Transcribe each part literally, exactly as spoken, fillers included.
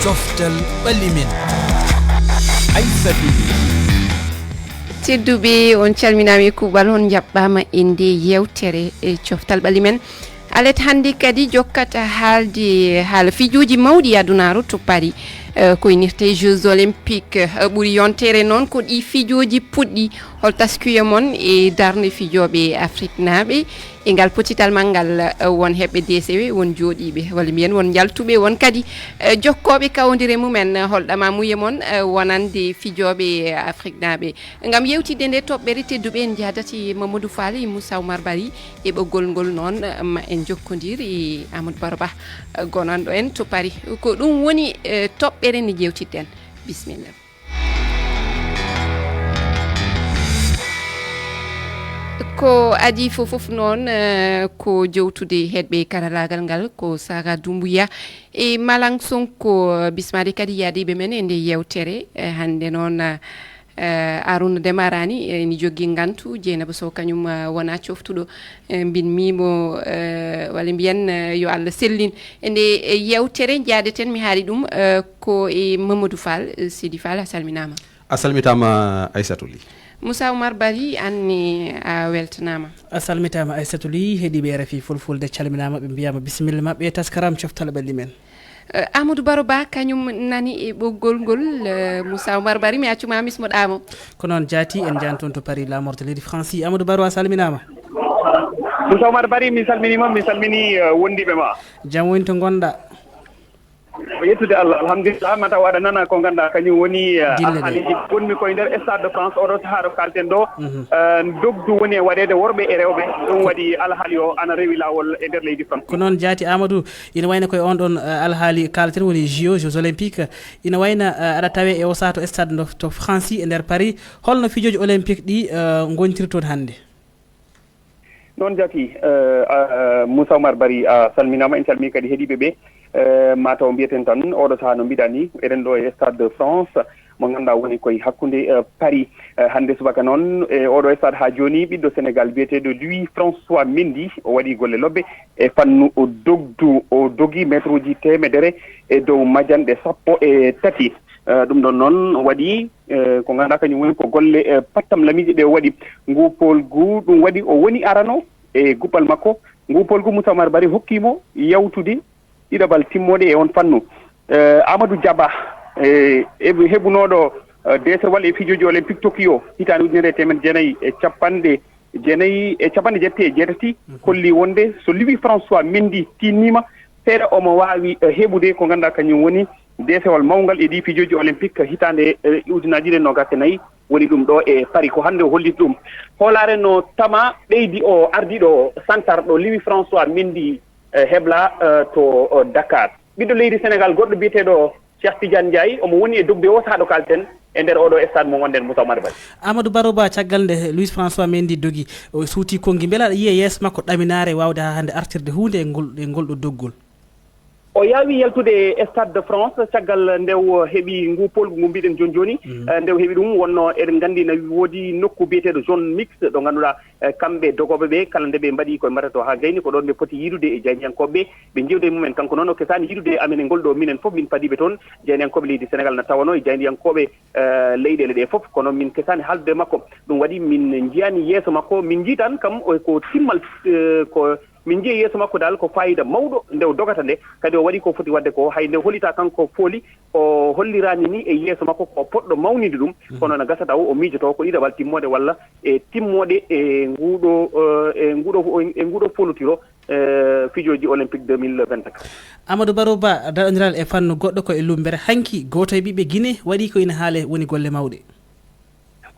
Coftal ɓalli men. Aysatu. Tedduɓe, on calminaama e kuuɓal, on njaɓɓaama e nde yeewtere e coftal ɓalli men. Alet hannde kadi jokkata haalde haala fijuuji mawɗi adunaaru to Paris, eh, ko innirtee Jeux Olympiques. Eh, ɓuri yontere noon ko ɗi fijuuji puɗɗi. Hol taskuye mon e darnde fijooɓe Afriknaaɓe? E ngal potital maa ngal, eh, won heɓɓe deesewe, won jooɗiiɓe, walla mbiyen won njaltuɓe, won kadi, eh, jokkooɓe kawondire mumen. Hol ɗamamuye mon, eh, wonande fijooɓe Afriknaaɓe? Ngam yewtidde nde toɓɓere, tedduɓe, en njahdat e Mamadou Fall e Moussa Oumar Bari e ɓoggol ngol noon, eh, ma en njokkondir e Amadou Baro Ba, eh, gonanɗo en to Paris. Ko ɗum woni, eh, toɓɓere nde jewtidɗen. Bisimilla. Ko adii fof fof noon, eh, ko jowtude heɗɓe karalaagal ngal, ko Sara Doumbouya e Malang Sonko, bismaade kadi yaadiiɓe men e nde yeewtere, eh, hannde noon, eh, Arouna Demarani, eh, ene jogii ngantu, Dieynaba Sow kañum, eh, wonaa coftuɗo. Eh, mbin miimo, eh, walla mbiyen, eh, yo Allah sellin. E nde, eh, yeewtere njaadeten, mi haali ɗum, eh, ko e Mamadou Fall, eh, Sidi Fall, a salminaama. A salmitaama, Aysatu Ly. Moussa Oumar Bari, an ne a weltanaama. A salmitaama, Aysatu Ly, heɗiiɓe R F I Fulfulde calminaama, ɓe mbiyaama bisimilla maɓɓe e taskaram coftal ɓalli men. Eh, Amadou Baro Ba, kañum nani e ɓoggol ngol, eh, Moussa Oumar Bari, mi accuma, mi bismoɗaamo. Ko noon jaati, en njahan toon to Paris, laamorde leydi France. Amadou Baro, a salminaama. Moussa Oumar Bari, mi salminiima, mi salmini, eh, wondiiɓe ma. Jam woni to ngonɗaa? Ko yettude Allah, alhamdulillah, mataw aɗa nana ko ngannduɗaa kañum woni, eh, Dille ɗe. Alhaaliiji gonmi koye nder Stade de France, oɗo sahaa ɗo kaalten ɗo, Mhm. eh, dogdu woni e waɗeede worɓe e rewɓe, ɗum waɗi alhaali o ana rewi laawol e nder leydi France. Ko noon jaati, Amadou, ina wayno koye on ɗon, eh, alhaali kaalten woni J O, Jeux Olympiques, ina wayno, eh, aɗa tawe e o sahaa to stade ndo to France e nder Paris, holno fijooji olympique ɗi, eh, ngontirton hannde? Noon jaati, eh, a, a, Moussa Oumar Bari, a salminaama, en calmii kadi heɗiiɓe ɓe. Eh, mataw mbiyeten tan, oɗo sahaa no mbiɗa ni, eɗen ɗo e Stade de France, mo ngannduɗaa woni koye hakkunde, eh, Paris. Eh, hannde subaka noon, e oɗo stade haa jooni, ɓiɗɗo Sénégal biyeteeɗo Louis François Mendy, o waɗi golle lobbe e fannu o dogdu, o dogi mètre uji teemedere e dow majanɗe sappo e tati. Eh, ɗum ɗon noon waɗi, eh, ko ngannduɗaa kañum woni ko golle, eh, pattam lamiije ɗe o waɗi. Ngu poolgu ɗum waɗi o woni arano e guɓɓal makko. Ngu poolgu Moussa Oumar Bari hokki mo yawtude ɗiɗaɓal timmode e on fannu. Eh, Amadou Diaba, eh, heɓu-, heɓunooɗo, eh, deesewal e fijooji Olympique Tokyo hitaande ujunere e teemedde jeenayi e capanɗe jeenayi e capanɗe jeetati e jeetati, Mhm. holli wonde so Louis François Mendy tinniima, seeɗa omo waawi, eh, heɓude ko ngannduɗaa kañum woni deesewal mawngal e ɗii fijooji Olympique hitaande, eh, ujunaaji ɗiɗi e noogaas e nayi, woni ɗum ɗo e Paris. Ko hannde o holliti ɗum. Hoolaare no tama ɓeydi o ardiiɗo santar ɗo Louis François Mendy, eh, hebla, eh, to, eh, Dakar. Ɓiɗɗo leydi Sénégal goɗɗo biyeteeɗo Cheikh Tidiane Ndiaye, omo woni e dogde o sahaa ɗo kaalten e nder oɗo stade mo ngonɗen, Moussa Oumar Bari. Amadou Baro Ba, caggal nde Louis François Mendy dogi, o suuti konngi, mbela aɗa yiya yeeso makko ɗaminaare waawde haa hannde artirde huunde e ngol, e ngol ɗo doggol? O yaawi yaltude e Stade de France caggal nde o heɓi ngu poolgu ngu mbiɗen jooni jooni. Mhm. Eh, nde o heɓi ɗum, wonno eɗen nganndi na woodi nokku biyeteeɗo zone mixte, ɗo ngannduɗaa, eh, kamɓe dogooɓe ɓe, kala nde ɓe mbaɗi koye mbaɗata to haa gayni, ko ɗoon ɓe poti yiidude e jaayndiyankooɓe ɓe, ɓe njeewda e mumen. Kanko noon o kesaani yiidude e amen e ngol ɗo minen fof min padiiɓe toon, jaayndiyankooɓe leydi Senegal na tawanoo e jaayndiyankooɓe, eh, leyɗeele ɗe fof, kono min kesaani haaldude e makko. Ɗum waɗi min njiyaani yeeso makko, min njii tan kam o, ko timmal, eh, ko min njii yeeso makko dal ko faayiida mawɗo nde o dogata nde, kadi o waɗi ko foti waɗde ko, hay nde o hollitaa kanko fooli, o holliraani ni e yeeso makko ko o poɗɗo mawninde ɗum, Mhm. kono na gasa taw o miijoto ko ɗiɗaɓal timmoode walla e timmoode e nguuɗo, eh, e nguuɗo, e nguuɗo foolotiro, eh, fijooji Olympique deux mille vingt-quatre. Amadou Baro Ba, daɗondiral e fannu goɗɗo ko e Lummbere. Hanki, gooto e ɓiɓɓe Gine waɗi ko ina haale woni golle mawɗe.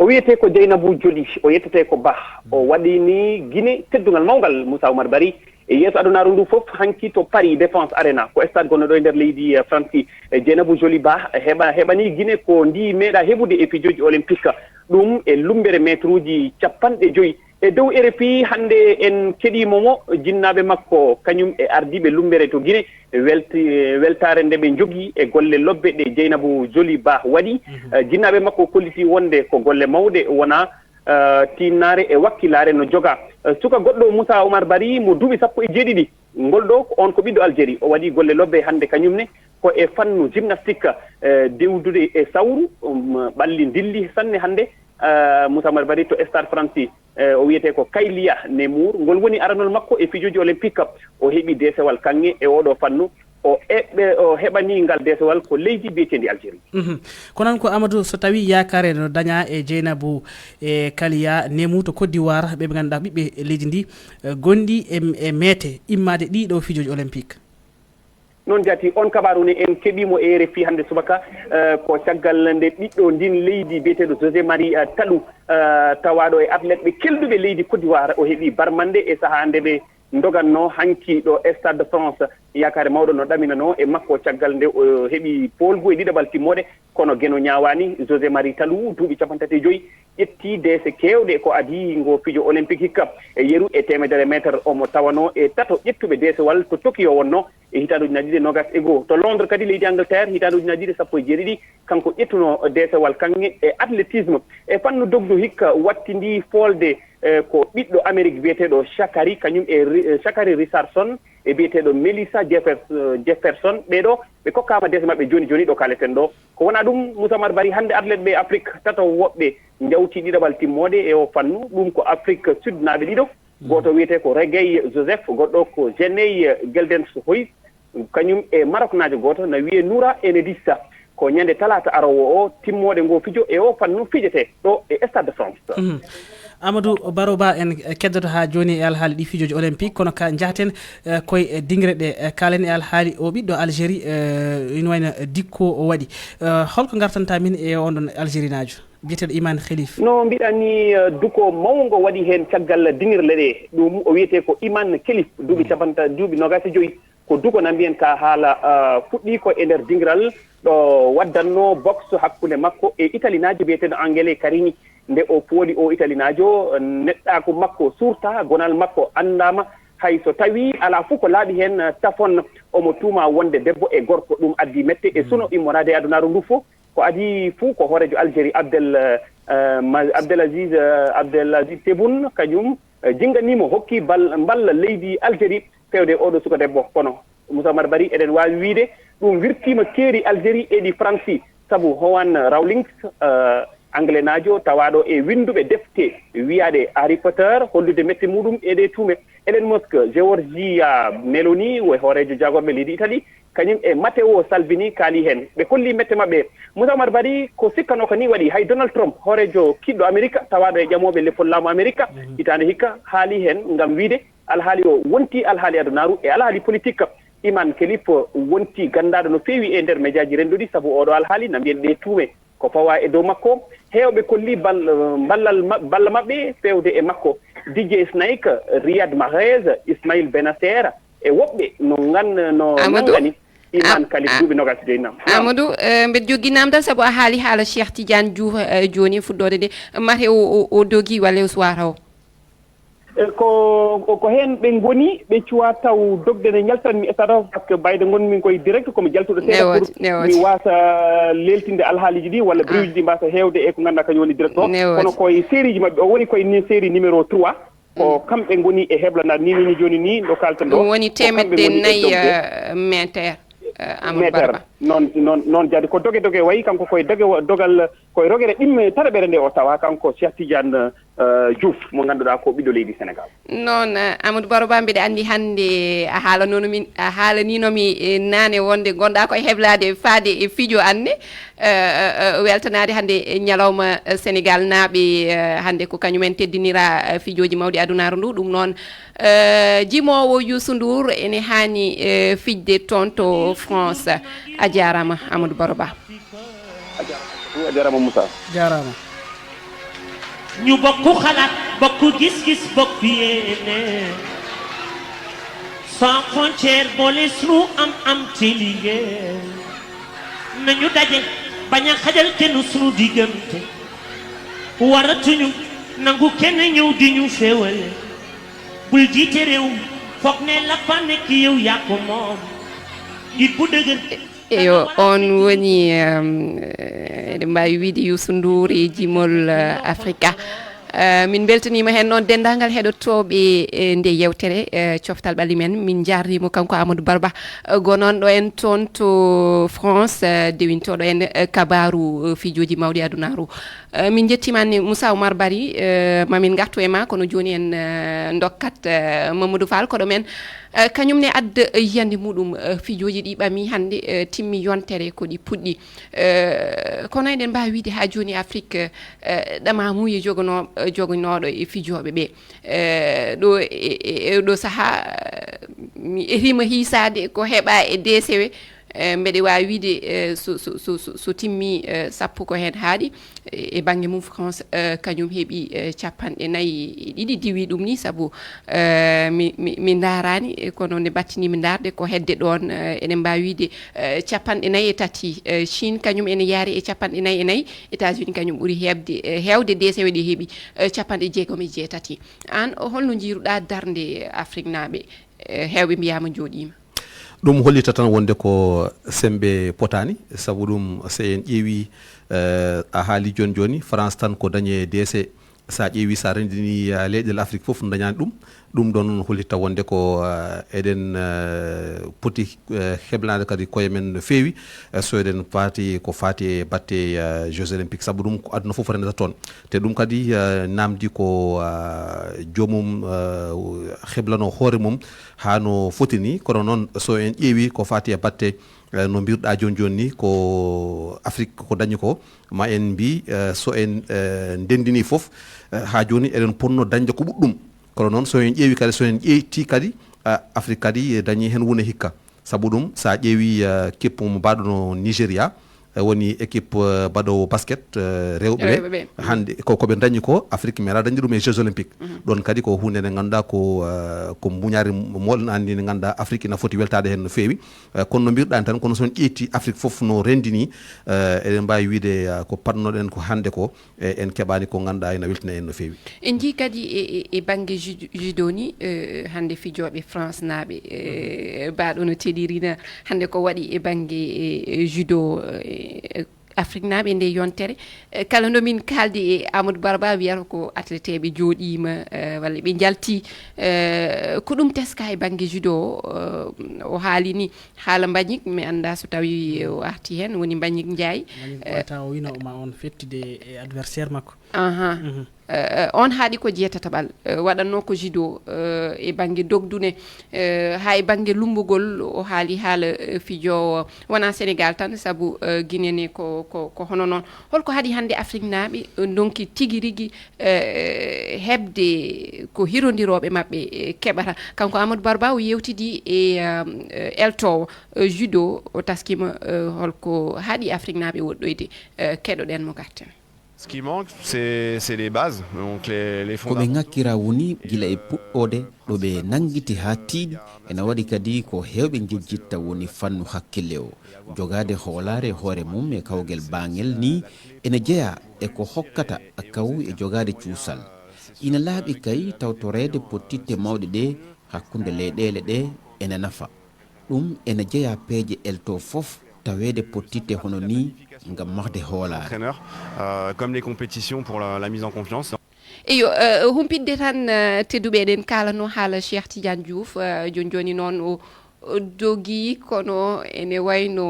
O wiyetee ko Dieynabou Joly, o yettetee ko Bah. O waɗi ni Gine teddungal mawngal, Moussa Oumar Bari, e yeeso adunaaru ndu fof, hanki to Paris Défense Arena, ko stade gonɗo ɗo e nder leydi, eh, France. E Dieynabou Joly Bah heɓa, heɓani Gine ko ndi meeɗa heɓude e fijooji Olympique, ɗum e lummbere meetruuji capanɗe joyi. E dow R F I hannde en keɗiima mo, jinnaaɓe makko, kañum e ardiiɓe lummbere to Gine, welti-, weltaare nde ɓe njogii e golle lobbe ɗe Dieynabou Joly Bah waɗi. Mhm. Eh, jinnaaɓe makko kolliti wonde ko golle mawɗe, wona, eh, tiinnaare e wakkilaare no joga. Eh, suka goɗɗo Moussa Oumar Bari mo duuɓi sappo e jeeɗiɗi, ngol ɗo ko on ko ɓiɗɗo Algérie, o waɗi golle lobbe hannde kañum ne, ko e fannu gymnastique, eh, dewdude e sawru, um, ɓalli ndilli sanne hannde, eh, Moussa Marbari to Stade Français, eh, o wiyetee ko Kaylia Nemour. Ngol woni aranol makko e fijooji olympique. O heɓi deesewal kaŋŋe e oɗo fannu. O eɓɓe, o heɓani ngal deesewal ko leydi biyeteendi Algérie. Mhm. Ko noon ko Amadou, so tawii yaakaare no dañaa e Jeynabou e Kaliya Nemu to Côte d'Ivoire, ɓe ɓe ngannduɗaa ɓiɓɓe leydi ndi, eh, gonɗi e, e meete immaade ɗiɗo fijooji olympique. Noon jaati, on kabaru ne en keɓiimo e R F I hannde subaka, eh, ko caggal nde ɓiɗɗo ndin leydi biyeteeɗo José Marie, eh, Talou, eh, tawaaɗo e athlète ɓe kelduɓe leydi Côte d'Ivoire, o heɓi barmande e sahaa nde ɓe ndoganno hanki ɗo Stade de France. Yaakaare mawɗo no ɗaminanoo e makko caggal nde o heɓi poolgu e ɗiɗaɓal timmode, kono Geno ñaawaani. José Marie Talou, duuɓi capanɗe tati e joy, ƴetti deese keewɗe ko adii ngo fijo olympique hikka. E yeru e teemedere meetar, omo tawanoo e tato ƴettuɓe deesewal to Tokyo wonno e hitaande ujunaaji ɗiɗi e noogas e goo. To Londres kadi, leydi Angleterre, hitaande ujunaaji ɗiɗi e sappo e jeeɗiɗi, kanko ƴettuno deesewal kaŋŋe e athlétisme. E fannu dogdu hikka, wattindii foolde, eh, ko ɓiɗɗo Amérique biyeteeɗo Sha'Carri, kañum e Ri-, eh, Sha'Carri Richardson e biyeteeɗo Melissa Jeffers-, eh, Jefferson. Ɓee ɗoo, ɓe kokkaama deese maɓɓe jooni jooni ɗo kaaleten ɗo. Ko wonaa ɗum, Moussa Marbari, hannde athlète ɓe Afrique tato woɓɓe njawti ɗiɗaɓal timmoode e o fannu. Ɗum ko Afrique Sud naaɓe ɗiɗo. Gooto wiyetee ko Regey Joseph, goɗɗo ko Geney Geldens Hoyes, kañum e Maroknaajo gooto na wiyee Noura Enedissa. Ko ñande talaata aroowo o timmoode ngo fijo e o fannu fijete ɗo e Stade de France. Mhm. Amadou Baro Ba, en keddoto haa jooni e alhaali ɗi fijooji olympique, kono ka njahaten, eh, koye, eh, dingre ɗe, eh, kaalen e alhaali o ɓiɗɗo Algérie, eh, ina wayno dikko o waɗi. Eh, holko ngartanta min e on ɗon Algérinaajo biyeteeɗo Iman Khelif? No mbiɗa ni, eh, duko mawngo waɗi heen caggal dingirle ɗe. Ɗum o wiyetee ko Iman Khelif, duuɓi capanta-, duuɓi noogaas e joy. Ko duko na mbiyen ka haala, eh, fuɗɗii ko e nder dingiral ɗo waddanno boxe hakkunde makko e Italinaajo biyeteeɗo Angele Carini. Nde o fooli o Italinaajo, neɗɗaaku makko suurta, gonal makko anndaama, hay so tawii alaa fof ko laaɓi heen, tafon omo tuuma wonde debbo e gorko. Ɗum addi mette e suno immoraade e adunaaru ndu fof. Ko adii fuu ko hooreejo Algérie Abdel, eh, ma-, Abdelaziz, eh, Abdelaziz Tebboune, kañum, eh, jinnganii mo, hokki bal-, mballa leydi Algérie feewde oɗo suka debbo. Kono, Moussa Oumar Barry, eɗen waawi wiyde ɗum wirtiima keeri Algérie e ɗi Faransi, sabu Joan Rawlings, eh, Anglenaajo tawaaɗo e winnduɓe defte wiyaaɗe Harry Potter, hollude mette muɗum e ɗee tuume. Elon Musk, Giorgia Meloni, wo hooreejo jaagorɓe leydi Italie, kañum e Matteo Salvini kaali heen. Ɓe kolli mette maɓɓe. Moussa Oumar Barry, ko sikkanooka ni waɗi, hay Donald Trump, hooreejo kiiɗɗo Amerika, tawaaɗo e ƴamooɓe lefol laamu Amerika, hitaande hikka, haali heen ngam wiyde alhaali o wonti alhaali adunaaru e alhaali politik. Iman Khelif wonti ganndaaɗo no feewi e nder mejaaji rennduɗi sabu oɗo alhaali na mbiyen ɗee tuume ko fawaa e dow makko. Heewɓe kolli bal-, ballal ma-, balla maɓɓe feewde e makko. D J Snake, Riyad Mahrez, Ismail Benacer e woɓɓe no ngan-, no Amadou? Nanngani Iman Am-, Khalid a-, duuɓi noogaas e joy nam. Naam. Amadou, eh, mbeɗa jogii naamndal sabu a haali haala Cheikh Tidiane Diouf, eh, jooni e fuɗɗoode nde. Mate o, o, o dogi walla o suwaata o? E ko, ko, ko heen ɓe ngoni, ɓe cuwaa taw dogde nde njaltanmi e Stade, parce que bayde ngonmi koye direct, ko mi jaltuɗo seeɗa pour mi waasa leeltinde alhaaliji ɗi walla briwji ɗi mbaasa heewde e ko ngannduɗaa kañum woni direct o. Kono koye sérieji maɓɓe, o woni koye ni série numéro trois. Ko kamɓe ngoni e heblandaade ni, ni, ni jooni ni, ɗo kaalten ɗo. Ɗum woni ko kamɓe ngoni e teemedde nayi, dogde. Eh, meter, eh, Amadou Barba. Noon, noon, noon jaadi ko doge doge wayi, kanko koye doge wa-, dogal, koye rogere ɗimme tataɓere nde o tawa, kanko Cheikh Tidiane, eh, Diouf, mo ngannduɗaa ko ɓiɗɗo leydi Sénégal. Noon, eh, Amadou Barba, mbiɗa anndi hannde a haalanono min, a haalanino mi, eh, naane wonde ngonɗaa koye heblaade faade e fijo anne. Eh, eh, eh, weltanaade hannde e ñalawma, eh, Senegal naaɓe, eh, hannde ko kañum en teddinira, eh, fijooji mawɗi adunaaru ndu. Ɗum noon, eh, jimoowo Youssou Ndour ene haani, eh, fijde toon to France. A jaaraama, Amadou Baro Ba. A jaaraama, a jaaraama, Moussa. Jaaraama. Ñu bokk xalaat, bokk gis-gis, bokk yéene. Sans frontière, boole sunu am am ci liggéey. Nañu daje, bañ a xajal kenn sunu diggante. Waratuñu nangu kenn ñëw di ñu féewale. Bul jiite réew, foog ne la fa nekk yow yaa ko moom. Nit bu dëgër. Eyo, on woni, em, eh, eɗen mbaawi wiyde Youssou Ndour e jimol, eh, Afrika. Eh, min mbeltaniima heen noon denndaangal heɗotooɓe, eh, nde yeewtere, eh, Coftal Ɓalli Men. Min njaarniima kanko Amadou Barba, eh, gonanɗo en toon to France, eh, dewintooɗo en, eh, kabaaru, eh, fijooji mawɗi adunaaru. Eh, min njettiima ni Moussa Oumar Bari, eh, ma min ngartu e ma, kono jooni en, eh, ndokkat, eh, Mamadou Fall, koɗo men. Eh, kañum ne adda, eh, yiyannde muɗum, eh, fijooji ɗi ɓami hannde, eh, timmi yontere ko ɗi puɗɗi. Eh, kono eɗen mbaawi wiyde haa jooni Afrik, eh, ɗamamuye jogono-, eh, joginooɗo e fijooɓe ɓe. Eh, ɗo e, e, e ɗo sahaa, eh, mi etiima hiisaade ko heɓa e deesewe, eh, mbeɗe waawi wiyde, eh, so, so, so, so, so timmi, eh, sappo ko heen haaɗi. E, e bannge mum France, eh, kañum heɓi, eh, capanɗe nayi e ɗiɗi diwi ɗum ni, sabu, eh, mi, mi, mi ndaaraani, eh, kono nde mbattinimi ndaarde ko hedde ɗoon, eh, eɗen mbaawi wiyde, eh, capanɗe nayi e tati. Eh, Chine kañum ene yaari e capanɗe nayi e nayi, États-Unis kañum ɓuri heɓde, eh, heewde deesewe ɗe heɓi, eh, capanɗe jeegom e jeetati. Aan, holno njiiruɗaa darnde Afriknaaɓe? Eh, heewɓe mbiyaama njooɗiima. Ɗum hollita tan wonde ko semmbe potaani, sabu ɗum so en ƴeewi, eh, a haali jooni jooni, France tan ko dañe deese. So a ƴeewi, so a renndini, eh, leyɗeele Afrik fof dañaani ɗum. Ɗum ɗoon noon hollitta wonde ko, eh, eɗen, eh, poti, eh, heblanaade kadi koye men no feewi, eh, so eɗen faati ko faati e batte, eh, Jeux Olympiques, sabu ɗum ko aduna fof renndata toon. Te ɗum kadi, eh, naamndi ko, eh, joomum, eh, heblano hoore mum haa no foti ni. Kono noon so en ƴeewi ko faati e batte, eh, no mbirɗa jooni jooni ni, ko Afrik ko dañi ko, ma en mbi, eh, so en, eh, ndenndini fof, eh, haa jooni eɗen potno dañde ko ɓuri ɗum. Kono noon so en ƴeewi kadi, so en ƴeeyti kadi, eh, Afrik kadi dañi heen wune hikka. Sabu ɗum, so a ƴeewi, eh, kippu mo mbaɗo no Nigeria, eh, woni équipe, eh, baɗoowo basket, eh, rewɓe ɓe. Rewɓe ɓe. Hannde ko, ko ɓe dañi ko, Afrik meeɗa dañde ɗum e Jeux Olympiques. Mhm. Ɗoon kadi ko huunde nde ngannduɗaa ko, eh, ko mbuñaari moolanaandi nde ngannduɗaa Afrik ina foti weltaade heen no feewi. Eh, kono no mbirɗaa tan, kono so en ƴeeyti Afrik fof no renndini, eh, eɗen mbaawi wiyde, eh, ko paɗnoɗen ko hannde ko, e en keɓaani ko ngannduɗaa ina weltina en no feewi. En njii kadi e, e, e bannge ju-, judo ni, eh, hannde fijooɓe France naaɓe, eh, baaɗo no teɗirina hannde ko waɗi e bannge, eh, eh, judo, eh, Afriknaaɓe nde yontere. Eh, kala no min kaaldi e Amadou Barba wiyata ko atleteeɓe jooɗiima, eh, walla ɓe njalti. Eh, ko ɗum teska e bannge judo o, eh, o haali ni haala Mbagnick, mi annda so tawi o arti heen, woni Mbagnick Ndiaye. Mbagnick Eh, Boita o wino ma on fettude e adversaire makko. Aha. Mhm. Eh, eh, on haaɗi ko jeetataɓal, eh, waɗatno ko judo, eh, e bannge dogdune, eh, haa e bannge lummbugol, o haali haala, eh, fijoowo, wonaa Senegaal tan, sabu, eh, Guinée ne ko, ko, ko hono noon. Holko haɗi hannde Afriknaaɓe, eh, ndonki tigi rigi, eh, heɓde ko hirondirooɓe maɓɓe, eh, keɓata? Kanko Amadou Barba o yeewtidi e, eh, eh, eltoowo, eh, judo, o taskiima, eh, holko haɗi Afriknaaɓe woɗɗoyde, eh, keɗoɗen mo garten. Ce qui manque, c'est, c'est les bases, donc les, les Ko ɓe fondamentaux. Ŋakkira woni gila e puɗɗoode, ɗo ɓe nanngiti haa tiiɗi, ena waɗi kadi ko heewɓe njejjitta woni fannu hakkille o. Jogaade hoolaare e hoore mum e kawgel baaŋel nii ena jeyaa e ko hokkata kaw e jogaade cuusal. Ina laaɓi kay tawtoreede pottitte mawɗe ɗe hakkunde leyɗeele ɗe ena nafa. Ɗum ena jeyaa peeje elto fof, taweede pottitte hono nii ngam mahde hoolaare. Entraîneur, euh, comme les compétitions pour la, la mise en confiance. Eyo, eh, humpitde tan, eh, tedduɓe, eɗen kaalano haala Cheikh Tidiane Diouf, eh, jooni jooni noon o, o dogi, kono ene wayno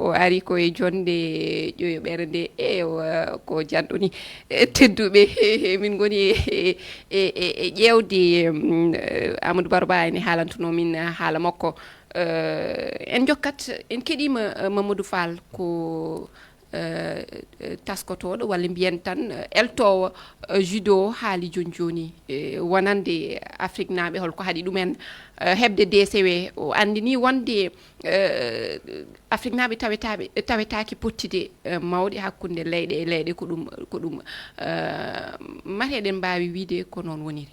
o ari ko e jonnde ƴoyoɓere nde. Eyo, eh, ko janɗo ni. Eh, tedduɓe, min ngoni e, e, e, e ƴeewde, mm, eh, Amadou Barba ene haalantuno min, eh, haala makko. Eh, en njokkat, en keɗiima, eh, Mamadou Fall ko, eh, eh, taskotooɗo, walla mbiyen tan, eh, eltoowo, eh, judo haali jooni jooni, eh, wonande Afriknaaɓe, holko haɗi ɗumen, eh, heɓde deesewe. O anndini wonde, eh, Afriknaaɓe tawetaaɓe, tawetaake pottude, eh, mawɗe hakkunde leyɗe e leyɗe, ko ɗum, ko ɗum, eh, mate eɗen mbaawi wiyde ko noon woniri.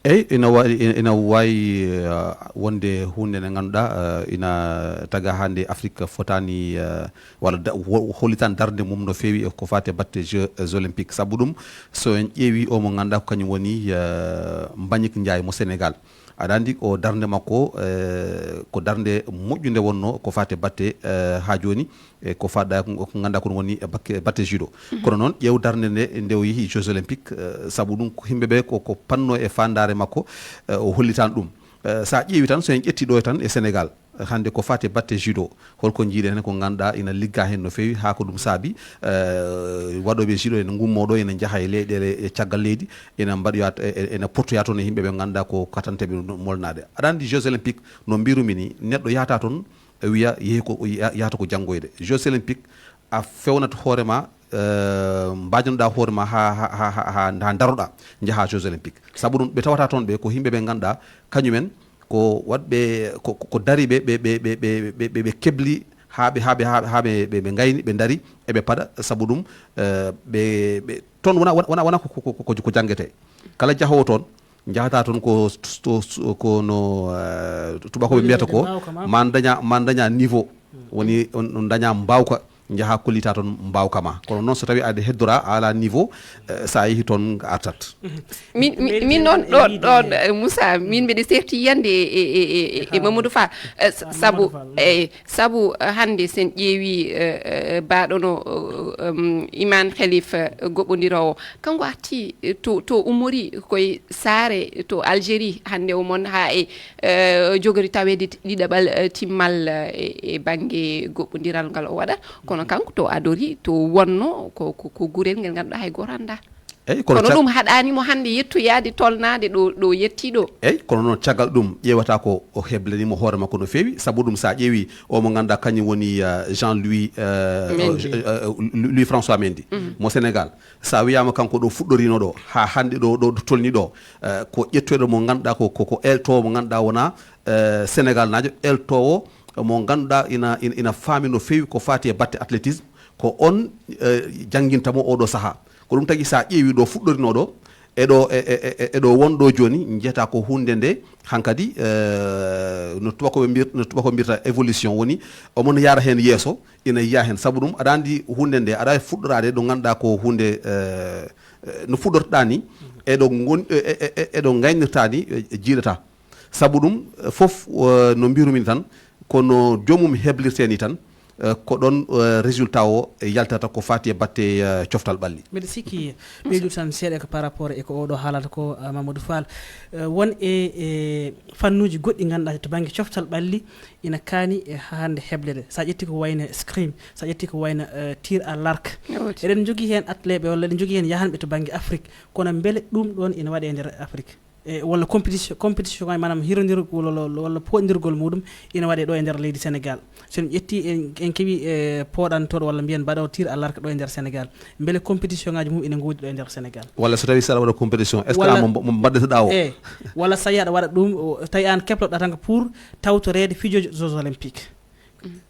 Eyi, ina waɗi, ina waawi, eh, wonde huunde nde ngannduɗaa, eh, ina taga hannde Afrik fotaani, eh, walla da-, wo-, hollitaani darnde mum no feewi e ko faati e batte Jeux Olympiques. Sabu ɗum, so en ƴeewi o mo ngannduɗaa ko kañum woni, eh, Mbagnick Ndiaye mo Senegaal. Aɗa anndi o darnde makko, eh, ko darnde moƴƴunde wonno ko faati e batte, eh, haa jooni, e ko faɗɗa ko ngannduɗaa kon woni e batte judo. Kono noon ƴeew darnde nde nde o yehi Jeux Olympiques, eh, sabu ɗum ko yimɓe ɓe ko ko panno e faandaare makko, eh, o hollitaani ɗum. Eh, so a ƴeewi tan, so en ƴetti ɗo tan e Sénégal, hannde ko faati e batte judo, holko njiiɗen heen ko ngannduɗaa ina ligga heen no feewi, haa ko ɗum saabi, eh, waɗooɓe judo ene ngummoo ɗo, ene njaha e leyɗeele e caggal leydi, ene mbaɗoya, e, e, ene pottoya toon e yimɓe ɓe ngannduɗaa ko katanteeɓe no molnaade. Aɗa anndi Jeux Olympiques, no mbirumi ni, neɗɗo yahata toon, e wiya yehi ko, ya-, yahata ko janngoyde. Jeux Olympiques, a fewnat hoore ma, eh, mbajanoɗaa hoore ma haa, haa, haa, haa, haa, haa ndaroɗaa, njaha Jeux Olympiques. Sabu ɗum, ɓe tawata toon ɓe ko yimɓe ɓe ngannduɗaa, kañumen ko waɗɓe, ko, ko, ko dari ɓe, ɓe, ɓe, ɓe, ɓe, ɓe, ɓe kebli haa ɓe, haa ɓe, haa ɓe, haa ɓe, ɓe, ɓe ngayni, ɓe ndari, eɓe paɗa. Sabu ɗum, eh, ɓe, ɓe, toon wona, wona, wona ko, ko, ko, ko, ko jangete. Kala jahoowo toon, njahata toon ko s-, to, s-, ko no, eh, tubakoɓe mbiyata ko, ma daña, ma daña niveau. Woni on, on daña mbawka, njaha kollita toon mbawka ma. Kono noon, so tawi aɗa heddora, a ala niveau, eh, sa yehi toon, a artat. Min, min, min noon ɗo, ɗo, eh, Moussa, min mbiɗa serti yiyande e, e, e, e, e Mamadou Fall, eh, s-, sabu, eh, sabu, eh, hannde sen ƴeewi, eh, eh, baɗono, eh, em, Iman Khalif, eh, goɓɓondirowo, kanko arti, eh, to, to ummori koye saare to Algérie, hannde o mon haa e, eh, jogori taweede ɗiɗaɓal, eh, timmal, eh, e, e bannge goɓɓondiral ngal o waɗa. Kono kanko to adori, to wonno ko, ko, ko gurel ngel ngannduɗaa hay gooto anndaa. Eyyi, kono kono cag- ɗum haɗaani mo hannde yettoyaade tolnaade ɗo, ɗo yetti ɗo. Eyyi, kono noon caggal ɗum ƴeewata ko o heblanimo hoore makko no feewi. Sabu ɗum, sa ƴeewi o mo ngannduɗaa kañum woni, eh, Jean-Louis, eh, Mendy. Eh, eh, Louis François Mendy, mo Sénégal. Sa wiyama kanko ɗo fuɗɗorino ɗo, haa hannde ɗo, ɗo, ɗo tolni ɗo, eh, ko ƴettoɗo mo ngannduɗaa ko, ko, ko eltowo mo ngannduɗaa wona, eh, Sénégal naajo, eltowo mo ngannduɗaa ina, ina, ina faami no feewi ko faati e batte athlétisme, ko on, eh, jannginta mo oɗo sahaa. Ko ɗum tagi sa ƴeewi ɗo fuɗɗorino ɗo, e ɗo, e, e, e, e ɗo won ɗo jooni, njiyata ko huunde nde hankadi, eh, no tubakoɓe mbir-, no tubakoɓe mbirta évolution woni, omo no yara heen yeeso, ina yiya heen. Sabu ɗum, aɗa anndi huunde nde, aɗa waawi fuɗɗoraade ɗo ngannduɗaa ko huunde, eh, eh, no fuɗɗortoɗaa ni, e ɗo ngon-, e, e, e, e ɗo ngaynirta ni, eh, jiiɗata. Sabu ɗum, eh, fof, eh, no mbirumi tan, kono joomum heblirte ni tan, eh, ko ɗon, eh, résultat o, eh, yaltata ko faati e batte, eh, coftal ɓalli. Mbeɗa sikki ɓeydu tan seeɗa ko par rapport e ko oɗo haalata ko, eh, Mamadou Fall. Eh, won e, e fannuuji goɗɗi ngannduɗaa to bannge coftal ɓalli ina kaani e hannde heblede. Sa ƴetti ko wayno scrim, sa ƴetti ko wayno, eh, tir à l'arc. Eɗen njogii heen atleeɓe walla eɗen njogii heen yahanɓe to bannge Afrique. Kono mbele ɗum ɗoon ina waɗe e nder Afrique? E, walla compétition, compétition ngaji, maanaam hirondirgol walla, walla pooɗndirgol muɗum ina waɗe ɗo e nder leydi Sénégal. So en ƴetti, en, en keɓi, e, pooɗantooɗo walla mbiyen mbaɗoowo tir à l'arc ɗo e nder Sénégal. Mbele compétition ngaji mum ina ngoodi ɗo e nder Sénégal? Walla so tawi saɗa waɗa compétition, est-ce que walla an mo, mo mbaɗɗetoɗaa o? E, walla so tawi aɗa waɗa ɗum, o, tawi an keploɗaa tan ko pour tawtoreede fijooji Jeux Olympiques.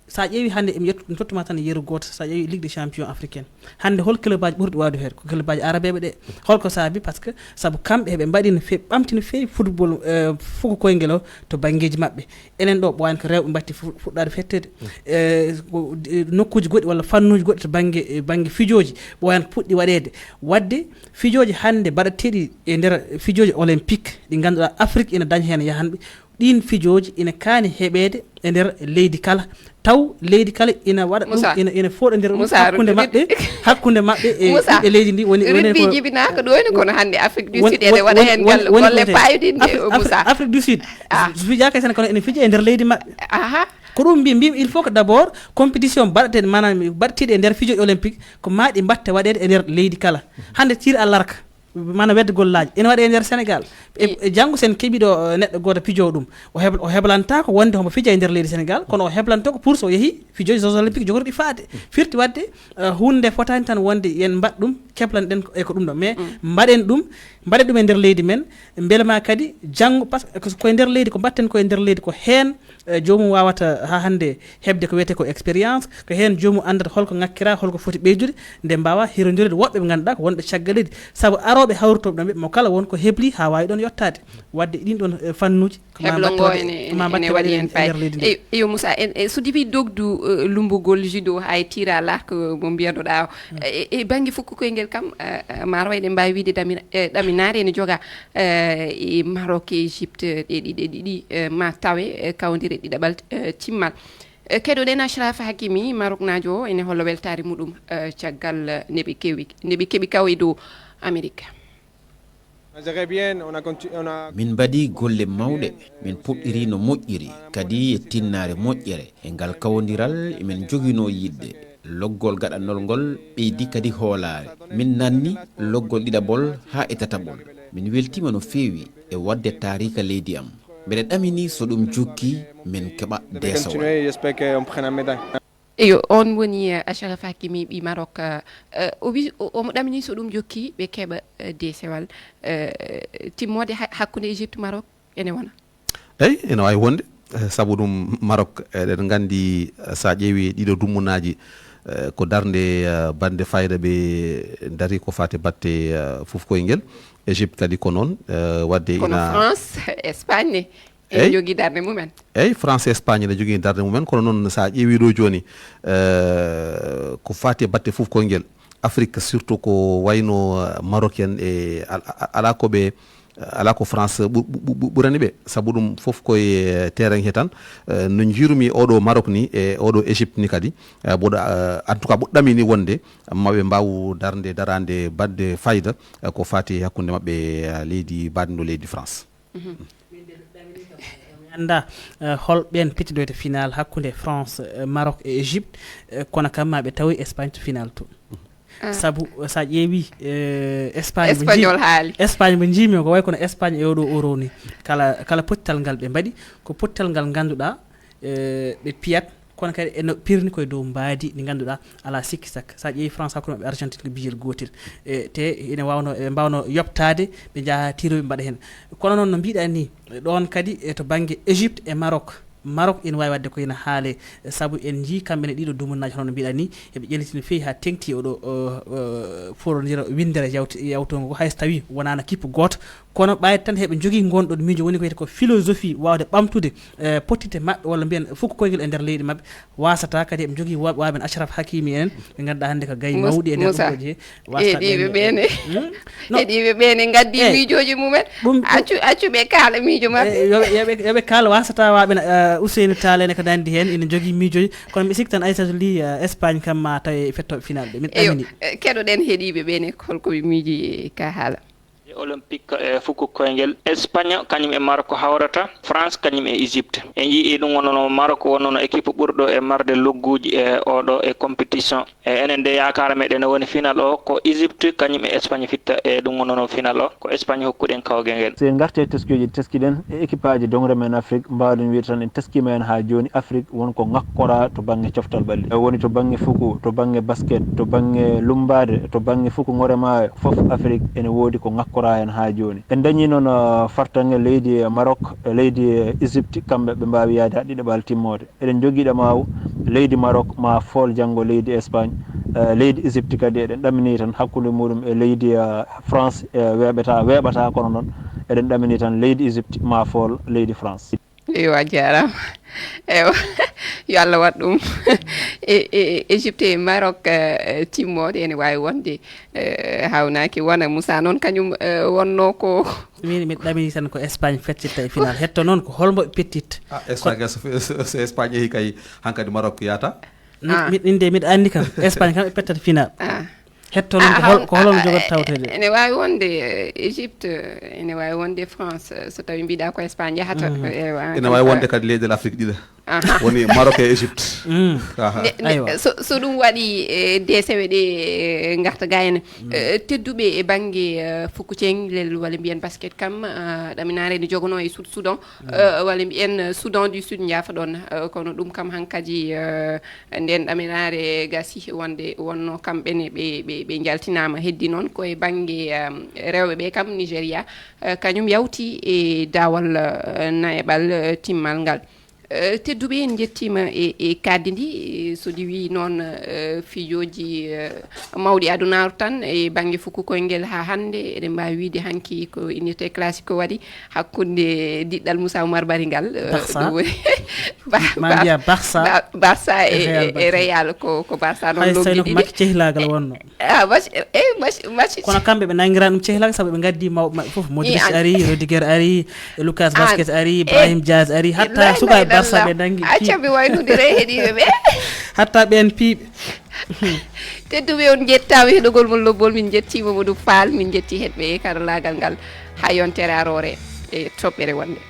Sa ƴeewi hannde, emi yettu-, mi tottuma tan yeru gooto, sa ƴeewi Ligue des Champions africaine. Hannde hol club aji ɓurɗi waawde heen? Ko club aji arabeeɓe ɗe. Holko saabi? Parce que sabu kamɓe heɓe mbaɗi no fe-, ɓamti no feewi football, eh, fuku koyngel o to banngeeji maɓɓe. Enen ɗo ɓooyaani ko rewɓe mbatti fu-, fuɗɗaade fetteede. Eh, ko, eh, nokkuuji goɗɗi walla fannuuji goɗɗi to bannge, eh, bannge fijooji ɓooyaani ko puɗɗi waɗeede. Waɗde fijooji hannde mbaɗateeɗi e nder fijooji olympique ɗi ngannduɗaa Afrique ina daña heen yahanɓe. Ɗiin fijooji ina kaani heɓeede e nder leydi kala. Taw leydi kala ina waɗa ɗum, Moussa. Ina, ina fooɗondira ɗum Moussa, hakkunde ruddi-, maɓɓe, hakkunde maɓɓe e Moussa, ɓiɓɓe leydi ndi woni, woni ruddi ko jibinaaka ɗo woni kono hannde Afrique du woni, Sud ene woni, waɗa woni, heen woni, ngal woni golle ko te-, paayodinɗe, Afri-, Afri-, Moussa. Afrique du Sud. Ah. So fijaaka e Sénégal kono ene fija e nder leydi maɓɓe. Aha. Ko ɗum mbi-, mbimi, il faut que d'abord compétition mbaɗateeɗi, maanaam mbaɗteeɗi e nder fijooji olympique ko maa ɗi mbatte waɗeede e nder leydi kala. Hannde tir à l'arc, maanaam wedde gollaaji, ene waɗe e nder Sénégal. E, e janngo sen keɓi ɗo, eh, neɗɗo gooto pijoowo ɗum. O heb-, o heblantaako wonde homo fija e nder leydi Sénégal, kono o heblanto ko pour so o yehi fijooji Jeux Olympiques jogorɗi faade. Firti waɗde, eh, huunde nde fotaani tan wonde yen mbaɗ ɗum, keplan ɗen ko, e ko ɗum ɗo. Mais mbaɗen ɗum, mbaɗen ɗum e nder leydi men, mbele ma kadi janngo, parce que ko e nder leydi, ko mbaɗten ko e nder leydi ko heen, eh, joomum waawata haa hannde heɓde ko wiyetee ko expérience, ko heen joomum anndata holko ŋakkira, holko foti ɓeydude, nde mbaawa hirondirde woɓɓe ɓe ngannduɗaa ko wonɓe caggal leydi. Sabu arooɓe hawritooɓe ɗo ɓe, mo kala won ko hebli haa waawi ɗoon yottaade. Waɗde ɗiin ɗoon, eh, fannuuji, ko maa heblo ngo mbattooɗe, ene, ko maa ene mbattooɗe waɗi heen e nder leydi ndi. Eyo, eyo, Moussa, en, e so diwi dogdu, eh, lumbugol judo haa e tir à l'arc, eh, mo mbiyanoɗaa o. E, e bannge fuku koyngel kam, eh, eh, maa aɗa waawi ɗen mbaawi wiyde damina, eh, ɗamin Naare ene joga e Maroc e Égypte, ɗe ɗiɗe ɗiɗi ma tawe kawndire ɗiɗaɓal timmal. Keɗoɗen Achraf Hakimi, Maroknaajo o, ene holla weltaare muɗum caggal nde ɓe kewi nde ɓe keɓi kaw e dow Amerik. Min mbaɗi golle mawɗe, min puɗɗiri no moƴƴiri kadi e tinnaare moƴƴere. E ngal kawondiral emin njoginoo yiɗde loggol gaɗanol ngol ɓeydi kadi hoolaare. Min nanni loggol ɗiɗaɓol haa e tataɓol. Min weltiima no feewi e waɗde taariika leydi am. Mbeɗa ɗamini so ɗum jokki min keɓa deesowal. Eyo, oon woni Achraf Hakimi, ɓi Maroc. O wi omo ɗamini so ɗum jokki ɓe keɓa deesewal timmoode hakkunde Égypte Maroc ene wona. Eyi, ene waawi wonde, sabu ɗum Maroc, eɗen nganndi, so a ƴeewi ɗiɗo dummunaaji, ko darnde baɗnde fayida ɓe ndari ko faati batte fof koye ngel. Égypte kadi ko noon, wadde kono ina France, Espagne ne ene njogii darnde mumen. Eyi, France, Espagne ne njogii darnde mumen, kono noon so a ƴeewi ɗo jooni, ko faati e batte fof koye ngel, Afrique surtout ko wayno Maroc en e alaa ko ɓe alaa ko France ɓurani ɓe, sabu ɗum fof koye terrain he tan. No njiirumi oɗo Maroc ni e oɗo Égypte ni kadi, mboɗo en tout cas mboɗo ɗamini wonde maɓe mbaaw darnde daraande baɗde fayida ko faati hakkunde maɓɓe leydi baɗndo leydi France. Mi annda hol ɓeen pettidoyta final hakkunde France, Maroc e Égypte, kono kam ma ɓe tawoy Espagne to final to. Sabu so a ƴeewi Espagne mo Espagnol haali. Espagne mo njiimi o ko way kono Espagne e oɗo euro ni, kala kala pottal ngal ɓe mbaɗi ko pottal ngal ngannduɗaa ɓe piyat, kono kadi eno pirni koye dow mbaadi ndi ngannduɗaa alaa sikki sakka. So a ƴeewi France hakkunde maɓɓe Argentine ko bijel gootel, e te ene waawno ɓe mbaawno yoɓtaade ɓe njaha tiroɓe mbaɗa heen. Kono noon no mbiɗa ni ɗoon kadi e to bannge Égypte e Maroc, Maroc ina waawi waɗde ko ina haale, sabu en njii kamɓe ne ɗiɗo dumunaaji hono no mbiɗa ni eɓe ƴelliti no feewi haa teŋti oɗo forondira winndere yawtongo ngo, hay so tawii wonaano kippu gooto, kono ɓayde tan heɓe njogii ngoon ɗoon miijo woni ko wiyetee ko philosophie, waawde ɓamtude pottitte maɓɓe walla mbiyen fuku koyngel e nder leydi maɓɓe. Wasata kadi eɓe njogii wooɓe waaɓe no Achraf Hakimi en ɓe ngannduɗaa hannde ko gayi mawɗi e nder ɗum ɗo jeeyi. Heɗiiɓe ɓeene heɗiiɓe ɓeene ngaddi miijooji mumen. Accu accu ɓe kaala miijo maɓɓe. Yoɓe kaala wasata waaɓe no Ousseynou Tall en e ko nanndi heen ina njogii miijooji, kono mi sikki tan Aissatou Ly, Espagne kam ma tawe fettooɓe final ɓe, miɗo ɗamini. Keɗoɗen heɗiiɓe ɓeene holko ɓe miiji ka haala. Olympique e fuku koyngel, Espagne kañum e Maroc hawrata, France kañum e Égypte. En njii ɗum wonnono Maroc wonnono équipe ɓurɗo e marde logguuji e oɗo e compétition. E enen de yaakaara meɗen woni final o ko Égypte kañum e Espagne fitta, e ɗum wonnono final o ko Espagne hokkuɗen kawgel ngel. So en ngartii e teskuuji ɗi teskiɗen e équipe aji dongre men Afrique, mbaawɗen wiyde tan en teskiima heen haa jooni Afrique won ko ŋakkoraa to bannge coftal ɓalli. E woni to bannge fuku, to bannge basket, to bannge lummbaade, to bannge fuku ŋore maayo, fof Afrique ene woodi ko ŋakkoraa heen haa jooni. En dañii noon fartaŋŋe leydi Maroc, leydi Égypte, kamɓe ɓe mbaawi yahde haa ɗiɗaɓal timmoode. Eɗen njogii ɗamaawu leydi Maroc maa fool janngo leydi Espagne, leydi Égypte kadi eɗen ɗaminii tan hakkunde muɗum e leydi France, weeɓataa, weeɓataa kono noon eɗen ɗaminii tan leydi Égypte maa fool leydi France. Eyo, a jaaraama. Eyo, yo Allah waɗ ɗum. E, e, Égypte e Maroc, eh, timmoode ene waawi wonde, eh, hawnaaki wona. Moussa noon kañum, eh, wonnoo ko. Min miɗo ɗamini tan ko Espagne feccitta e final. Hetto noon ko holmbo ɓe pettitta. Ah, Espagne, so, so, so Espagne yehi kay hankadi Maroc yahata. Min de miɗo anndi kam Espagne kam ɓe pettat final. Hetto noon ko hol ko holon jogata tawtede? Ene waawi wonde Égypte, ene waawi wonde France, so tawi mbiɗa ko Espagne yahata. Ene waawi wonde kadi leyɗe Afrique ɗiɗa. Woni Maroc e Égypte. So ɗum waɗi, e deesewe ɗe, e, ngarta ga ene, e, tedduɓe e bannge, e, fukkucenglel walla mbiyen basket kam, e, ɗaminaare ene jogonoo e Sud Soudan, e, walla mbiyen Soudan du Sud njaafa ɗon, e, kono ɗum kam hankadi, e, nden ɗaminaare gasi wonde wonno kamɓe ne ɓe, ɓe, ɓe njaltinaama. Heddi noon ko e bannge, e, rewɓe ɓe kam Nigeria, e, kañum yawti e daawal, e, nayaɓal, e, timmal ngal. Eh, tedduɓe, en njettiima e, e kaddi ndi. Eh, so ɗi wii noon, eh, fijooji, eh, mawɗi adunaaru tan, e bannge fuku koyngel haa hannde, eɗen mbaawi wiyde hanki ko Unité Classico waɗi hakkunde diɗɗal Moussa Oumar Bari ngal, eh, Barça. Ɗum woni Ba-, ma Bar-, mbiya Barça Ba-, Barça e, e Real e, e Madrid. Real, ko, ko Barça noon. Hay so lombi tawno ko ɗiɗi. Match cehilaagal wonno. Ah, match, eh, match, match. Kono kamɓe ɓe nanngirani ɗum cehilaagal, sabu ɓe ngaddi maw-, ma-, fof. Modric an. Ari, Rudiger ari, Lucas An. Vasquez ari, eh, Ibrahim Diaz ari, hatta Ibrahim sukaaɓe Barça Aydara. Ɓe nanngi acca piiɓe. Mi waynodira e heɗiiɓe ɓe. Hatta ɓeen piiɓe. Tedduɓe, on njettaama heɗogol mon lobbol. Min njetti Mamadou Fall, min njetti heɗɓe karallaagal ngal. Haa yontere aroore e toɓɓere wonde.